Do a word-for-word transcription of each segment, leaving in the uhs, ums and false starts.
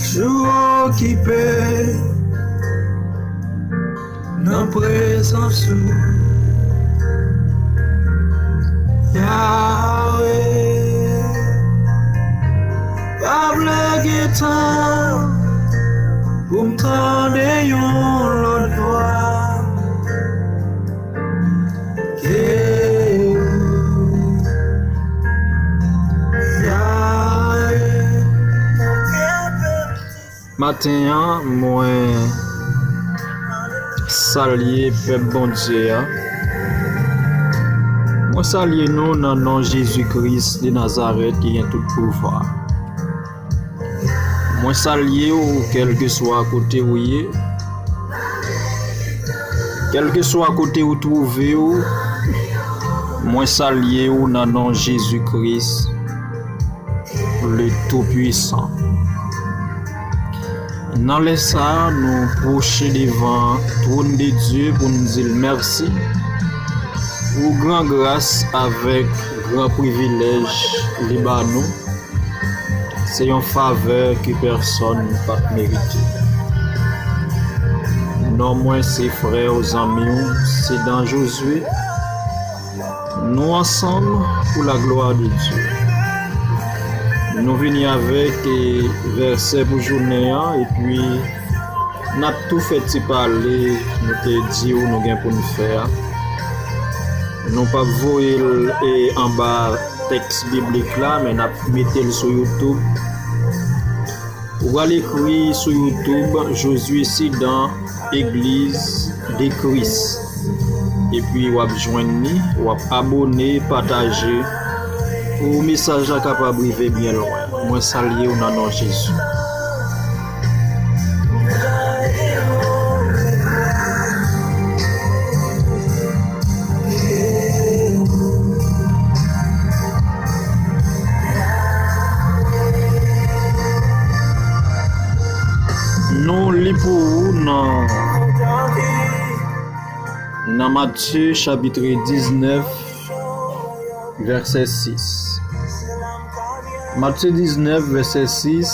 Jou okipe nan prezans ou, Yahweh. Pa vle gen tan pou m tande yon lòt vwa ke ou, Yahweh. Maten an, mwen salye pèp Bondye a. Mwen salye nou nan non Jezi Kris de Nazarèt ki gen tout pouvwa. Mwen salye w kèlkeswa kote w ye. Kèlkeswa kote w twouve w, mwen salye w nan non Jezi Kris, le Tout-Puissant. Nan lè sa a, nou pwoche devan twòn de Dye pou n di l mèsi pou gran gras avèk gran privilèj li ba nou. Se yon favè ke pèsonn pa t merite. Non mwen se frè w, zanmi w, Sedan Jozye. Nou ansanm pou la glwa de Dye. Nou vini avèk, eh, vèsè pou jounen an, epi n ap tou fè ti pale nou te di w nou gen pou n fè a. Nou p ap voye l, eh, anba tèks biblik la, men n ap mete l sou YouTube. Ou pral ekri sou YouTube Josué Sedan, Église de Christ. Epi w ap jwenn li, w ap abone, pataje, pou mesaj la kapab rive byen lwen. Mwen salye w nan non Jezi. Nou li pou ou nan, nan Matye chapit diznèf, vèsè sis. Matye diznèf, vèsè sis,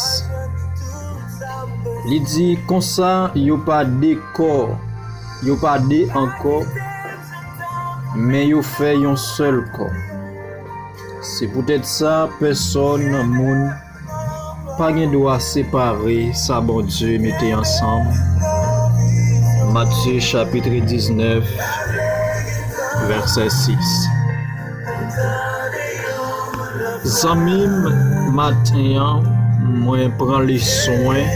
li di konsa, yo pa de kò, yo pa de ankò, men yo fè yon sèl kò. Se poutèt sa, pèsonn moun pa gen dwa separe sa Bondye mete ansanm. Matye chapit diznèf, vèsè sis. Zanmi m, maten an, mwen pran leswen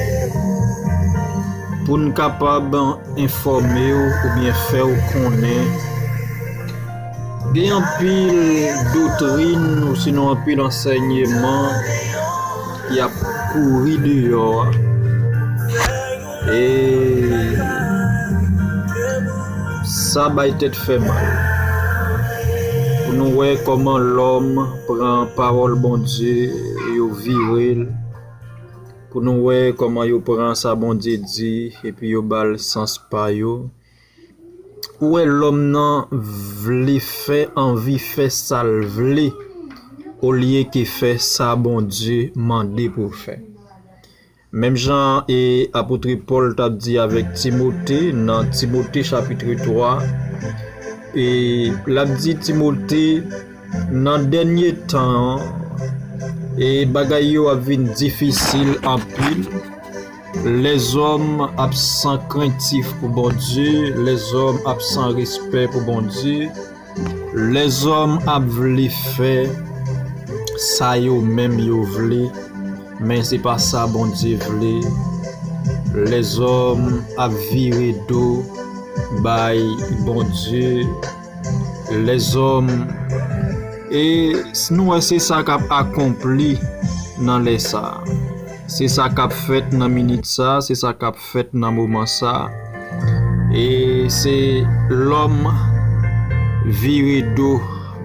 pou n kapab enfòme w oubyen fè w konnen gen anpil doktrin, osinon anpil ansèyman ki ap kouri deyò a. E sa bay tèt fè mal. Pou nou wè kòman lòm pran pawòl Bondye, yo vire l. Pou nou wè kòman yo pran sa Bondye di, epi yo ba l sans pa yo. Ou wè lòm nan vle fè, anvi fè sa l vle, olye ke fè sa Bondye mande pou l fè. Menm jan e apot Pòl t ap di avèk Timote nan Timote chapit twa, e l ap di Timote, nan dènye tan an, e bagay yo ap vin difisil anpil. Lèzòm ap san krentif pou Bondye, lèzòm ap san respè pou Bondye, lèzòm ap vle fè sa yo menm yo vle, men se pa sa Bondye vle. Lèzòm ap vire do bay Bondye. Lèzòm, e s-, nou wè se sa k ap akonpli nan lè sa a. Se sa k ap fèt nan minit sa a, se sa k ap fèt nan moman sa a. E se lòm vire do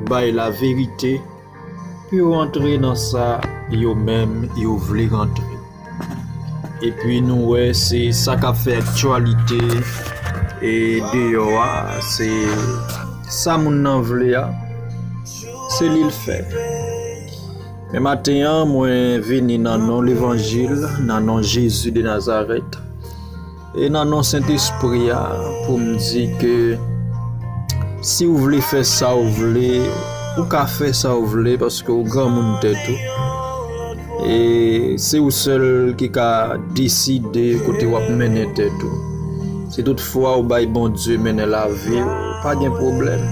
bay laverite pou yo rantre nan sa yo menm yo vle rantre. Epi nou wè se sa k ap fè aktyalite e deyò a, se sa moun nan vle a, se li l fè. Men maten an, mwen vini nan non Levanjil, nan non Jezi de Nazarèt, e nan non Sentespri a, pou m di ke si w vle fè sa w vle, ou ka fè sa w vle, paske w granmoun tèt ou. E se ou sèl ki ka deside kote w ap mennen tèt ou. Si toutfwa ou bay Bondye mennen lavi w, pa gen pwoblèm.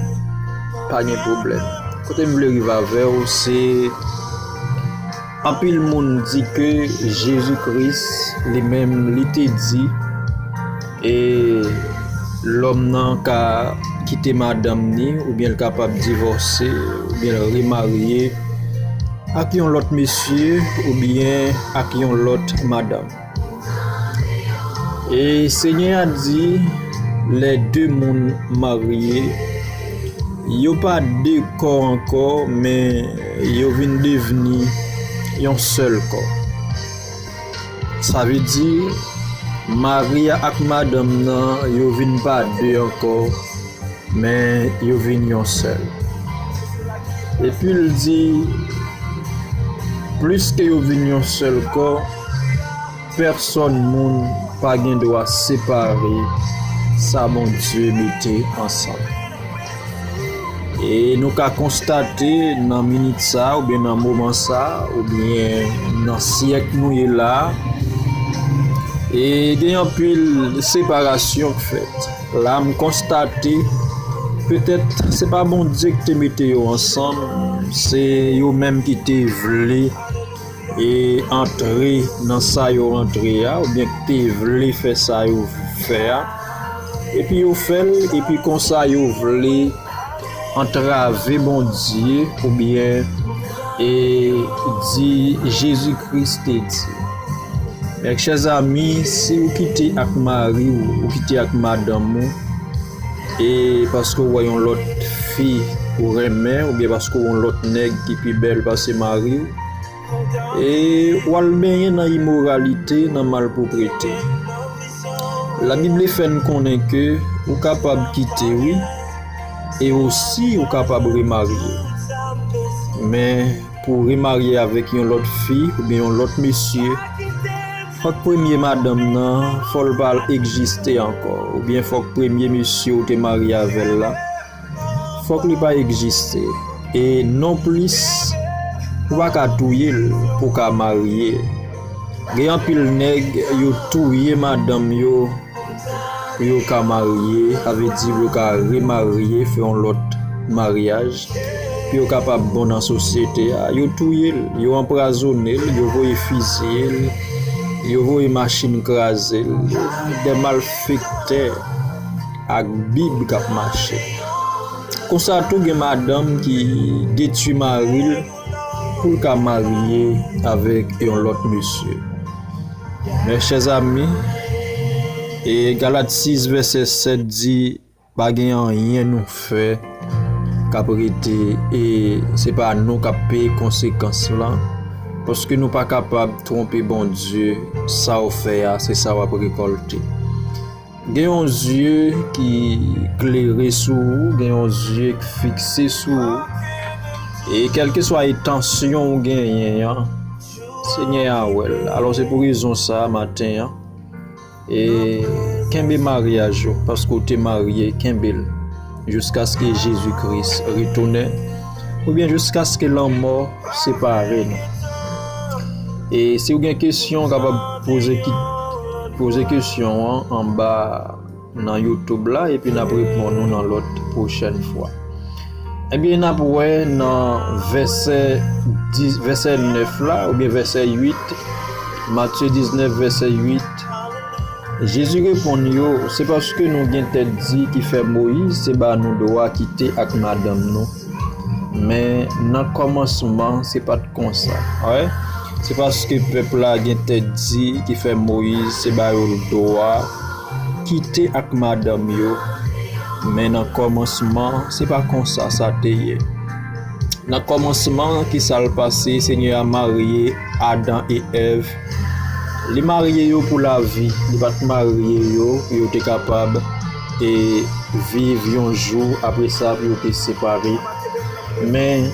Pa gen pwoblèm. Kote m vle rive avè w, se anpil moun di ke Jezi Kris, li menm, li te di, e lòm nan ka kite madanm ni, oubyen l kapab divòse, oubyen l remarye ak yon lòt mesye, oubyen ak yon lòt madanm. E Senyè a di, lè de moun marye, yo pa de kò ankò, men yo vin devni yon sèl kò. Sa vle di, mari a ak madanm nan, yo vin pa de ankò, men yo vin yon sèl. Epi l di, pliske yo vin yon sèl kò, pèsòn moun pa gen dwa separe sa Bondye mete ansanm. E nou ka konstate nan minit sa, oubyen nan moman sa, oubyen nan syèk nou ye la, e gen anpil separasyon k fèt. La, m konstate, petèt, se pa Bondye ki te mete yo ansanm, se yo menm ki te vle e antre nan sa yo antre a, oubyen ki te vle fè sa yo fè a, epi yo fè l, epi konsa yo vle antrave Bondye, oubyen e di Jezi Kris te di. Men chè zanmi, si ou kite ak mari w, ou kite ak madanm ou, e paske w wè yon lòt fi ou renmen, oubyen paske w wè yon lòt nèg ki pi bèl pase mari w, e w al benyen nan imoralite, nan malpwoprete. Labib fè n konnen ke ou kapab kite, wi, e osi ou kapab remarye. Men pou w remarye avèk yon lòt fi oubyen yon lòt mesye, fòk premye madanm nan, fò l pa egziste ankò, oubyen fòk premye mesye ou te marye avè l la, fòk li pa egziste. E nonplis, ou pa ka touye l pou w ka marye. Gen anpil nèg, yo touye madanm yo pou yo ka marye, sa vle di pou yo ka remarye, fè yon lòt maryaj, pou yo kapab bon nan sosyete a. Yo touye l, yo anprazone l, yo voye fiziye l, yo voye machin kraze l. De malfektè ak Bib k ap mache. Konsa tou gen madanm ki detwi mari l pou l ka marye avèk yon lòt mesye. Men chè zanmi, e Galat sis vèsè sèt di, pa gen anyen nou fè k ap rete, e se pa nou k ap peye konsekans lan, paske nou pa kapab twonpe Bondye, sa w fè a, se sa w ap rekòlte. Gen yon zye ki klere sou ou, gen yon zye ki fikse sou ou. E kèlkeswa entansyon ou genyen an, Senyè a wè l. Alò, se pou rezon sa a, maten an, e kenbe maryaj ou, paske w te marye, kenbe l jiskaske Jezi Kris retounen, oubyen jiskaske lanmò separe nou. E si w gen kesyon, w kapab poze ki-, poze kesyon an anba nan YouTube la, epi n ap reponn ou nan lòt pwochèn fwa. Ebyen, n ap wè nan vèsè dis, vèsè nèf la, oubyen vèsè uit, Matye diznèf, vèsè uit, Jezi reponn yo, se paske nou gen tèt di ki fè Moyiz te ba nou dwa kite ak madanm nou. Men nan kòmansman, se pa t konsa. Wè? Se paske pèp la gen tèt di ki fè Moyiz te ba yo dwa kite ak madanm yo. Men nan kòmansman, se pa konsa sa te ye. Nan kòmansman, ki sa l pase? Senyè a marye Adan e Èv. Li marye yo pou lavi. Li pa t marye yo pou yo te kapab e viv yon jou, apre sa pou yo te separe. Men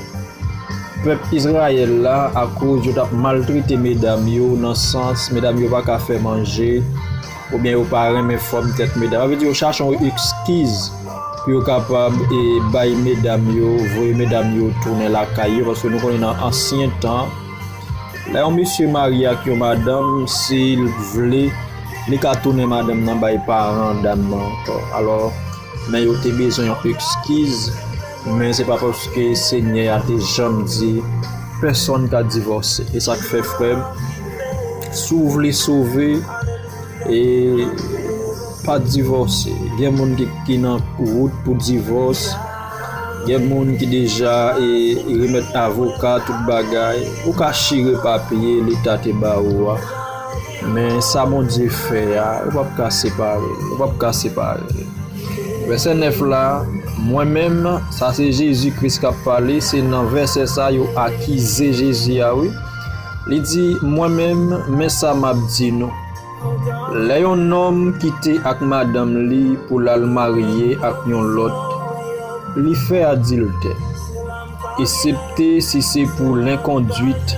pèp Izrayèl la, akoz yo t ap maltrete medam yo, nan sans medam yo pa ka fè manje, oubyen yo pa renmen fòm tèt medam. Sa vle di yo chache yon ekskiz pou yo kapab, e, bay medam yo, voye medam yo tounen lakay yo, paske nou konnen nan ansyen tan, lè yon mesye marye ak yon madanm, si l vle, li ka tounen madanm nan bay paran dam nan ankò. Alò, men yo te bezwen yon ekskiz, men se pa paske Senyè a te janm di pèsonn ka divòse. E sa k fè, frè m, si w vle sove, e pa divòse. Gen moun ki, ki nan wout pou divòs. Gen moun ki deja, e, remèt avoka, tout bagay. Ou ka chire papye Leta te ba ou a. Men sa Bondye fè a, ou p ap ka separe l. Ou p ap ka separe l. Vèsè nèf la, mwen menm, sa se Jezi Kris k ap pale, se nan vèsè sa yo akize Jezi a, wi. Li di, mwen menm, men sa m ap di nou. Lè yon nonm kite ak madanm li pou l al marye ak yon lòt, li fè adiltè, esepte si se pou lenkondwit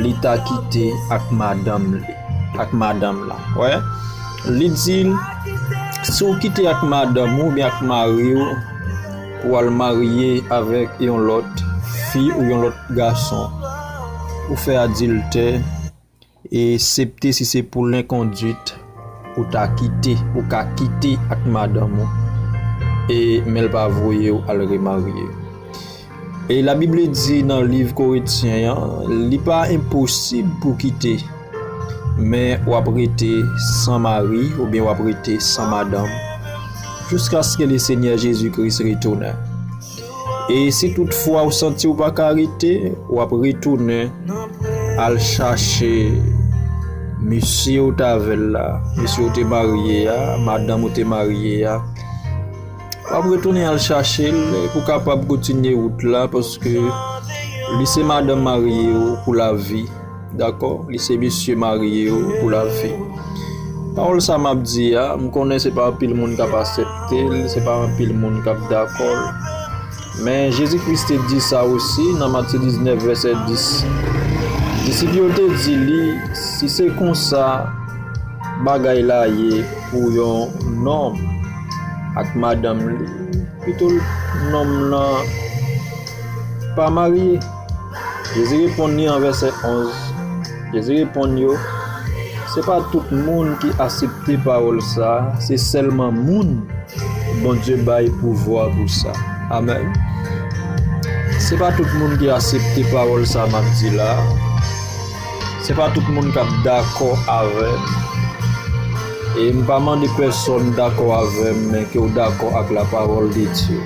li ta kite ak madanm li, ak madanm la. Wè, li di l, si w kite ak madanm ou oubyen ak mari w pou w al marye avèk yon lòt fi ou yon lòt gason, ou fè adiltè, esepte si se pou lenkondwit ou ta kite, ou ka kite ak madanm ou, e men l pa voye w al remarye. E Labib di nan liv Korentyen an, li pa enposib pou kite, men w ap rete san mari oubyen w ap rete san madanm, jiskaske Lesenyè Jezi Kris retounen. E si toutfwa w santi w pa ka rete, w ap retounen al chache mesye w t avè l la, mesye w te marye a, madanm ou te marye a. W ap retounen al chache l pou kapab kontinye wout la, paske li se madanm marye w pou lavi. Dakò? Li se mesye marye w pou lavi. Pawòl sa m ap di a, m konnen se pa anpil moun k ap aksepte l, se pa anpil moun k ap dakò l. Men Jezi Kris te di sa osi nan Matye diznèf, vèsè dis. Disip yo te di li, si se konsa bagay la ye pou yon nonm ak madanm li, pito nonm nan pa marye. Jezi reponn li an vèsè onz. Jezi reponn yo, se pa tout moun ki aksepte pawòl sa, se sèlman moun Bondye bay pouvwa pou sa. Amèn. Se pa tout moun ki aksepte pawòl sa m ap di la. Se pa tout moun k ap dakò avè m. E m pa mande pèsonn dakò avè m, men ke w dakò ak la parole de Dieu.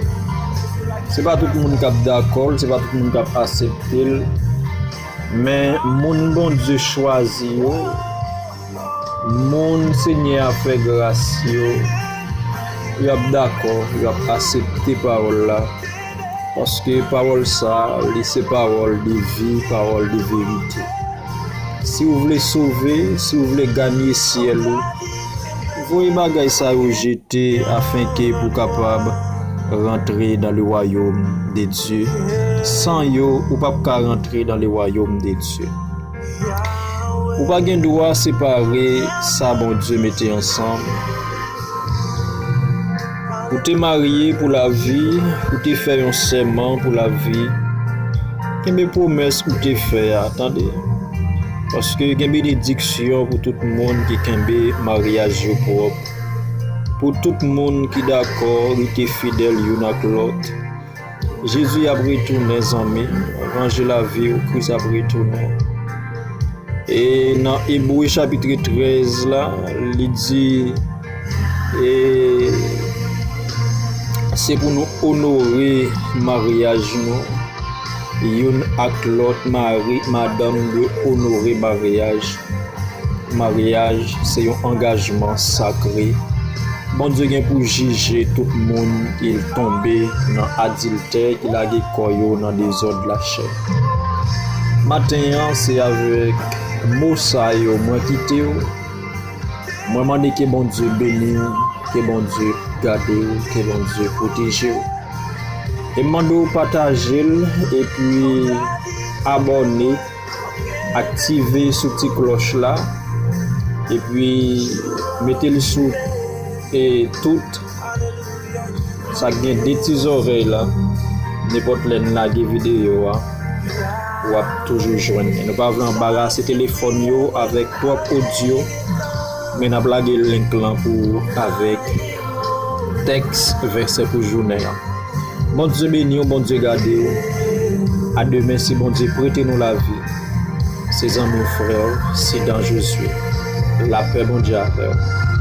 Se pa tout moun k ap dakò l, se pa tout moun k ap aksepte l, men moun Bondye chwazi yo, moun Senyè a fè gras yo, y ap dakò, y ap aksepte pawòl la, paske pawòl sa, li se pawòl de vi, pawòl de verite. Si w vle sove, si w vle ganye syèl ou, voye bagay sa yo jete afenke pou kapab rantre dans le royaume de Dieu. San yo, ou p ap ka rantre dans le royaume de Dieu. Ou pa gen dwa separe sa Bondye mete ansanm. Ou te marye pou lavi, ou te fè yon sèman pou lavi. Kenbe pwomès ou te fè a, tande. Paske gen benediksyon pou tout moun ki kenbe maryaj yo pwòp. Pou tout moun ki dakò rete fidèl youn ak lòt. Jezi ap retounen, zanmi. Ranje lavi w, Kris ap retounen. E nan Ebre chapit trèz la, li di, e se pou nou onore maryaj nou, youn ak lòt, mari, madanm dwe onore maryaj. Maryaj se yon angajman sakre. Bondye gen pou jije tout moun ki tonbe nan adiltè, ki lage kò yo nan dezòd lachè. Maten an, se avèk mo sa yo mwen kite w. Mwen mande ke Bondye beni w, ke Bondye gade w, ke Bondye pwoteje w. E m mande w pataje l, epi abòne, aktive sou ti klòch la, epi mete l sou e tout sa k gen de ti zòrèy la. Nenpòt lè n lage videyo a, w ap toujou jwenn li. Nou pa vle anbarase telefòn yo avèk twòp odyo, men n ap lage link lan pou ou avèk tèks vèsè pou jounen an. Bondye beni w, Bondye gade w. A demen si Bondye prete nou lavi. Se zanmi w, frè w, Sidan Jozye. Lapè Bondye avè w.